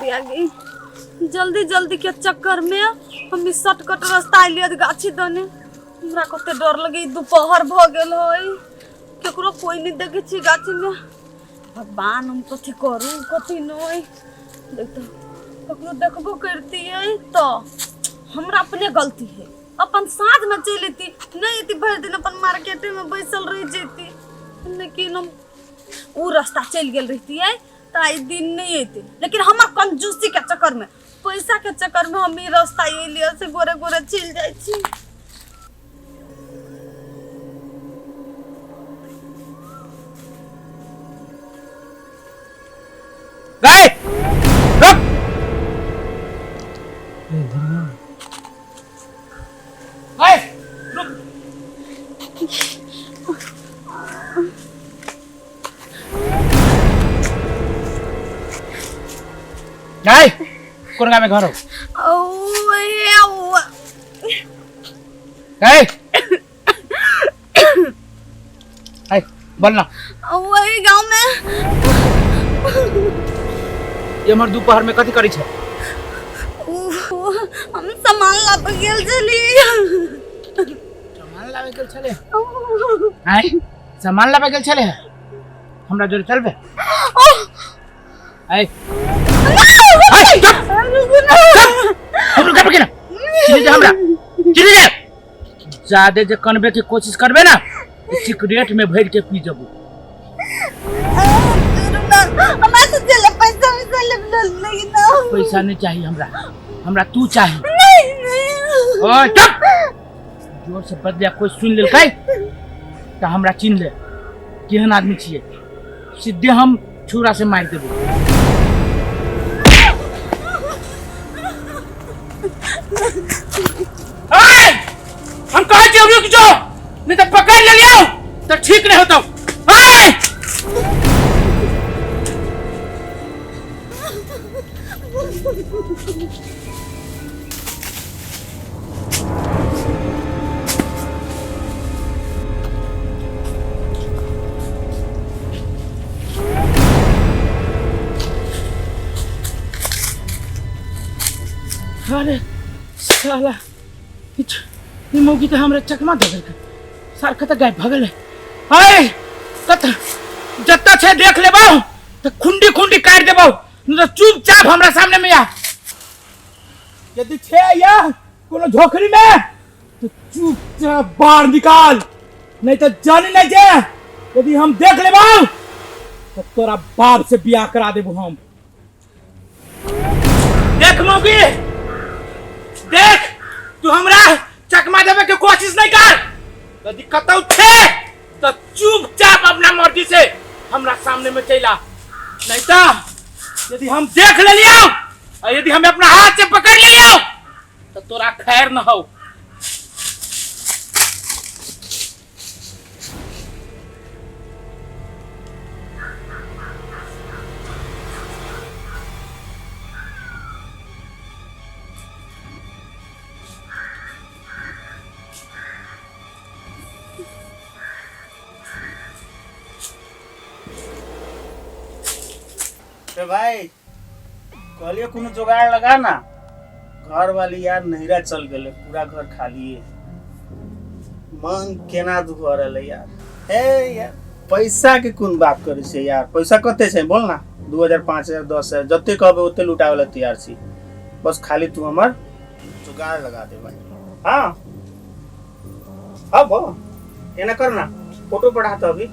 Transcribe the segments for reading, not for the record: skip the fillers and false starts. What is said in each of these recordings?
दिया गई। जल्दी जल्दी के चक्कर में हम ई शॉर्टकट रास्ता अलियै गाछी दने। हमरा कते डर लगे, दोपहर भ गेल है, केकरो कोई नहीं देखे छी गाछी में। भगवान हम कथी करू कथी नहीं, देख तो ककरो देखबो करतियै तो हमरा अपने गलती है। अपन साँझ में चलि अयती, नहीं अयती भरि दिन अपन मार्केटे में बैसल रह जैती, लेकिन हम उ रास्ता चलि गेल रहितियै तऽ आइ दिन नहीं अयती। लेकिन हमर कंजूसी के चक्कर में, पैसा के चक्कर में हम ई रास्ता एलियै से गोरे गोरे चलि जाइ छी। गए रुक। गए रुक। गए कोन गाँव में घर हो? ओ ए ओ। गए ऐ बोल ना। वही गांव में। ये हमर दोपहर में कथी करै छै? हम सामान लाबे गेल छली। सामान लाबे गेल छले? आय सामान लाबे गेल छले? हमरा जोरे चलबे? ऐ ऐ चुप हम रुकबे के ना, चिन्ह जा हमरा, चिन्ह जा। जादे जे कनबे के कोशिश करबे ना, सिगरेट में भर के पी जबू। हमरा से चले पैसा वैसा लेब ना। पैसा नहीं चाहिए हमरा, हमरा तू चाहिए। नहीं नहीं। ओए चुप, जोर से बदलिया कोई सुन लेलकै तऽ हमरा चिन्ह ले केहन आदमी छियै, सीधे हम छुरा से मारि देबो। ओए, हम कहै छियौ रुकि जो, नहीं तऽ पकड़ लेलियौ तऽ ठीक नहीं होतौ। ओए! अरे साला ई मौगी तऽ हमरा चकमा दऽ देलकै, सार कतऽ गायब भऽ गेलै? अरे कतऽ जतऽ छै देख लेबौ तऽ खुंडी खुंडी काटि देबौ, नहीं तऽ चुपचाप हमरा सामने में आ। यदि छै या कोनो झोकरी में तो चुपचाप बाहर निकाल, नहीं तो जानी नहीं जे यदि हम देख लेबौ तो तोरा बाप से बियाह करा देबो हम। देख मौगी देख, तू हमरा चकमा देवे के कोशिश नहीं कर, यदि कतौ छे तो चुपचाप अपना मर्जी से हमरा सामने में चला, नहीं तो यदि हम देख ले लियो और यदि हम अपना हाथ से पकड़ ले लियो तो तोरा खैर न हो। रे भाई कहलिए कोनो जुगाड़ लगा ना, घर वाली यार नैहरा चल गेले, पूरा घर खाली है, मन केना दुख रहल है यार। हे यार पैसा के कोन बात करे छै यार, पैसा कते छै बोल ना, 2000 5000 10000 जते कहबे ओते लुटावे ला तैयार छी, बस खाली तू हमर जुगाड़ लगा दे भाई। हाँ अब एना कर ना, फोटो पढ़ा तो अभी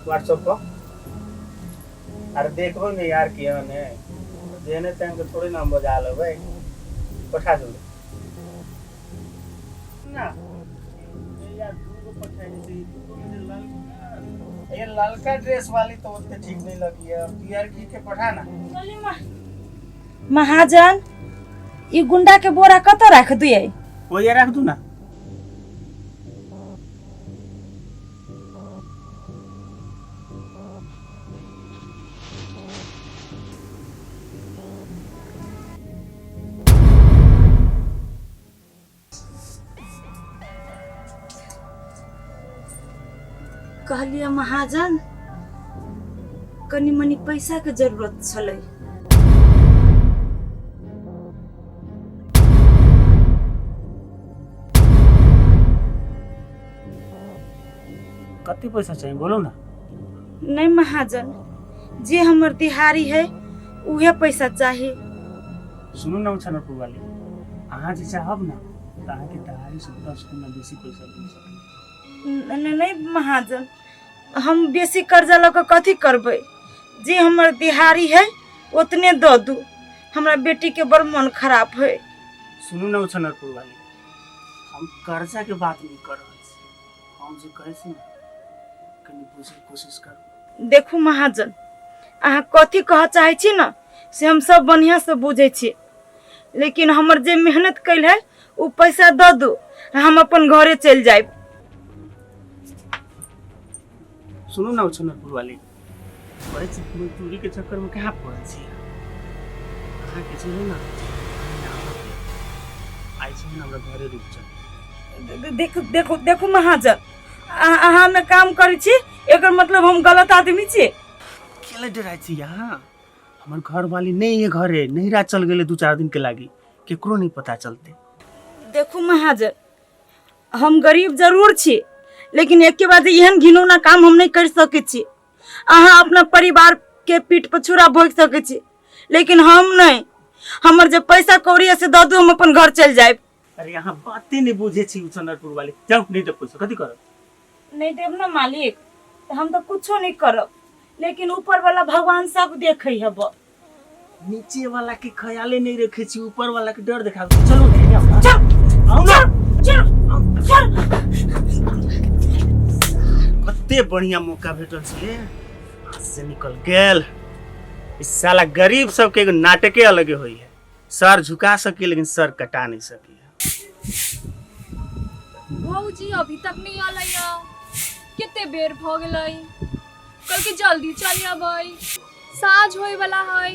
व्हाट्सएप पर। अरे देखबो ने यार केहन है, जेने तेन के थोड़ी ना हम बजा लेबै, पठा दू ना। ए यार दूगो पठाई छी, दूगो में जे ललका, ये ललका ड्रेस वाली तो ओते ठीक नहीं लगी है, पियर की के पठा ना। महाजन ई गुंडा के बोरा कतऽ राख दियै? ओए राख दू ना। कहलियै महाजन कनि मनि पैसा के जरूरत छलै। कते पैसा चाही बोलू ना। नहीं महाजन, जे हमर दिहाड़ी है उहे पैसा चाही। सुनू ना उछनरपुर वाली, अहाँ जे चाहब ना तऽ अहाँके दहाड़ी से 10 गुना बेसी पैसा मिल सकैए। नहीं नहीं महाजन, हम बेसी कर्जा लऽ कऽ कथी करबै? जे हमर दिहाड़ी है उतने दऽ दू। हमरा बेटी के बड़ मन खराब है। सुनू ना उछनरपुर वाली, हम कर्जा के बात नहीं कर रहल छी, हम जे कहै छी ना कनि बुझै के कोशिश करू। देखू महाजन, अहाँ कथी कहऽ चाहै छी ना से हम सब बढ़िआँ से बुझै छी, लेकिन हमर जे मेहनत कैल है ओ पैसा दऽ दू, हम अपन घरे चलि जायब। सुनू ना उछनरपुर वाली, कहै छी मजदूरी के चक्कर में कहाँ पड़ल छी अहाँके? जे है ना आइ छै ना हमरा घरे रुक जाउ। देखू देखू देखू महाजन, अहाँ में काम करै छी एकर मतलब हम गलत आदमी छी? केला डराइ छी अहाँ? हमर घरवाली नहीं है घरे, नैहरा चल गेलै 2-4 दिन के लागी, केकरो नहीं पता चलते। देखू महाजन, हम गरीब जरूर छी, लेकिन एक के बाद एहन घिनौना काम हम नहीं कर सकै छी। अहाँ अपना परिवार के पीठ पर छुरा भोगि सकै छी, लेकिन हम नहीं। हमर जे पैसा कौड़ी है से दऽ दू, हम अपन घर चलि जायब। अरे यहाँ बाते नहीं बुझे छी उचनरपुर वाले, जाओ नहीं दे पैसा कथी करब? नहीं देब ना मालिक तो हम तो कुछो नहीं करब, लेकिन ऊपर वाला भगवान सब देखे है। नीचे वाला के ख्याले नहीं रखे छी, ऊपर वाला के डर दिखावे। चलो नहीं आओ। चल। आओ ना। चल चल। कते बढ़िया मौका भेटल छलै, हाथ से निकल गेल। इस साला गरीब सबके एगो नाटके अलगे होई है, सर झुका सके लेकिन सर कटा नहीं सके। भौजी अभी तक नहीं आलै है, कते बेर भ गेलै, कल के जल्दी चल अबै, साँझ होए वाला है,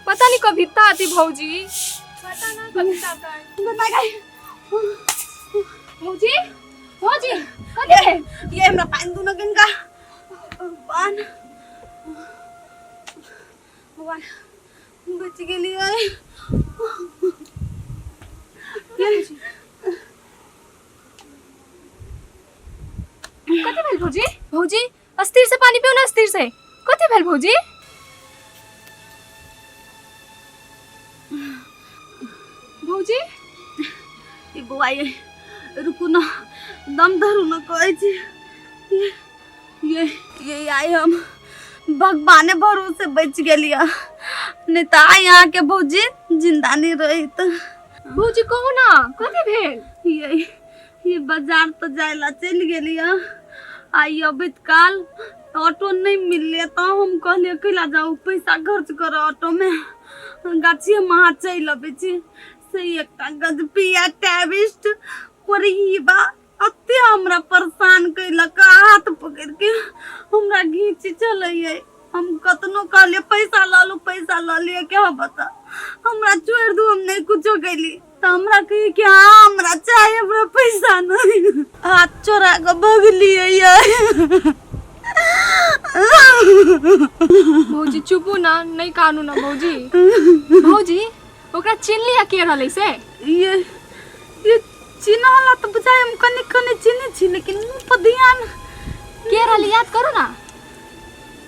पता नहीं कभी आती भौजी, पता ना कभी आता। भौजी भौजी कथी भेल? ये हमरा पानि दुनो किनका भगवान भगवान बच गेलियै। कथी भेल भौजी? भौजी अस्थिर से पानी पियो ना, अस्थिर से। कथी भेल भौजी? भौजी ई बौआ ये रुकू ना, दम धरू ना, कहै छी ये ये ये आई हम भगवाने भरोसे बच गेलियै, नहीं तऽ आइ अहाँके भौजी जिंदा नहीं रहित। भौजी कहू ना कथी भेल? ये बाजार तो जाय ला चलि गेलियै, आइ अबैत काल ऑटो नहीं मिलले तऽ हम कहलियै कैला जाउ पैसा खर्च कर ऑटो में, गाछी हम अहाँ चलि अबै छी। से एकटा गजपिया टैरिस्ट बा अते हमरा परेशान कैलक, हाथ पकड़ के हमरा घींच चलैये। हम कतनो कहलियै पैसा लऽ लू पैसा लऽ लिअ के हम बता हमरा छोड़ि दू, हम नहीं कुछो कैली तऽ हमरा कही कि हाँ हमरा चाही, हमरा पैसा नहीं, हाथ चोरा कऽ भगलियै ये। भौजी चुपू ना, नहीं कानू ना भौजी। भौजी ओकरा चिन्ह लिया के रहलै से? ये चिन्हला तऽ बुझाइ हम कनि कनि चिन्है छी, लेकिन मुँह पर ध्यान के रहलै याद करू ना।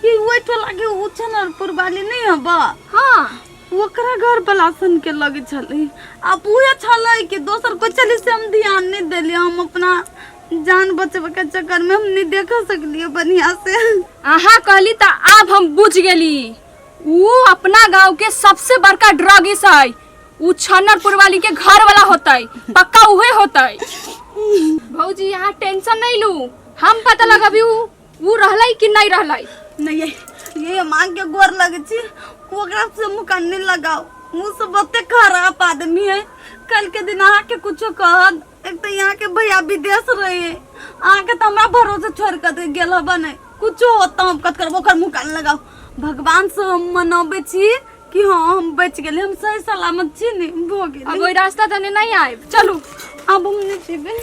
ये ओहि टोला के उछनरपुर वाली नहीं हब? हाँ। ओकरा घर वाला सन के लगे छलै, आब उहे छलै कि दोसर कोइ छलै से हम ध्यान नहीं देलियै। हम अपना जान बचबे के चक्कर में हम नहीं देख सकलियै बढ़िया से। अहाँ कहली तऽ आब हम बुझ गेली, ऊ अपना गांव के सबसे बड़का ड्रगिस है, ऊ छन्नरपुर वाली के घर वाला होतै, पक्का उहे होतै। भौजी यहाँ टेंशन नहीं लू, हम पता लगबी ऊ रहलै कि नहीं रहलै। नहीं ये मांग के गोर लगे छी, ओकरा से मुँह कान नहीं लगाओ, मुँह से बहुते खराब आदमी है। कल के दिन अहाँ के कुछो कहत, एक तो यहाँ के भैया विदेश रहे, अहाँ के तो हमरा भरोसे छोड़ के गेल हबा नहीं, कुछो होता हम कत करबो, ओकर मुँह कान लगाओ। भगवान से हम मनबै छी कि हाँ हम बच गेली, हम सही सलामत छी, नहीं भऽ गेलै। अब ओहि रास्ता दने नहीं आयब, चलू अब हम नहीं जेबै।